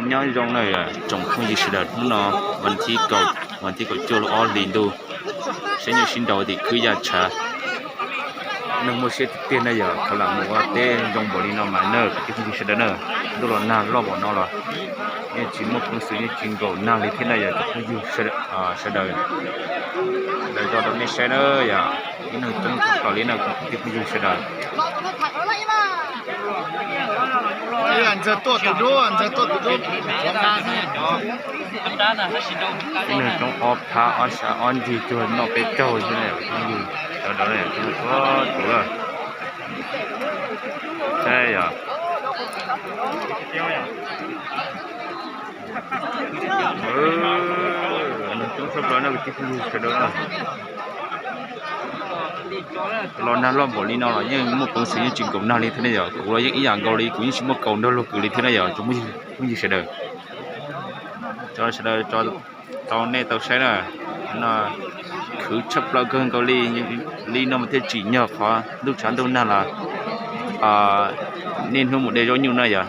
Nyob zoo na yog tsoom phooj ywg sawv daws, hnub no vas thib kaum, vas thib kaum cuaj lub ob hlis ntuj, saib nyuj sib nraus tim kwj yaj tshav. Neeg muaj siab tiag tiag na yog thaum lam mus ua teb zoo npaum li no mas na kwv tij phooj ywg sawv daws na, ntuj los nag loj npaum no los yeej tsis muaj peev xwm yeej tsis nkaum nag li thiab na yog tsoom phooj ywg sawv daws. Lawv zog rau nej saib na yog ib neeg coob tshaj plaws li na kwv tij phooj ywg sawv daws. Ib neeg coob ob phab ob sab ob ntsig cuag noj peb caug xwb na yog phooj ywg sawv daws na yog tus lawm. Saib yog neeg coob tshaj plaws na kwv tij phooj ywg sawv daws na. Los nag loj npaum li no los yeej muaj peev xwm yeej tsis nkaum nag li thiab ne yog kuv los yeej ib yam nkaus li, kuv yeej tsis muaj kaus nrog luag kwv li thiab ne yog tsoom phooj ywg sawv daws. Tso sawv daws tso tau nej tau saib na, no khwv tshaj plaws kawg nkaus li, li no mas thiaj tsim nyog qhov ntuj tshav ntuj nag los niaj hnub mus de zaub nyuj na yog.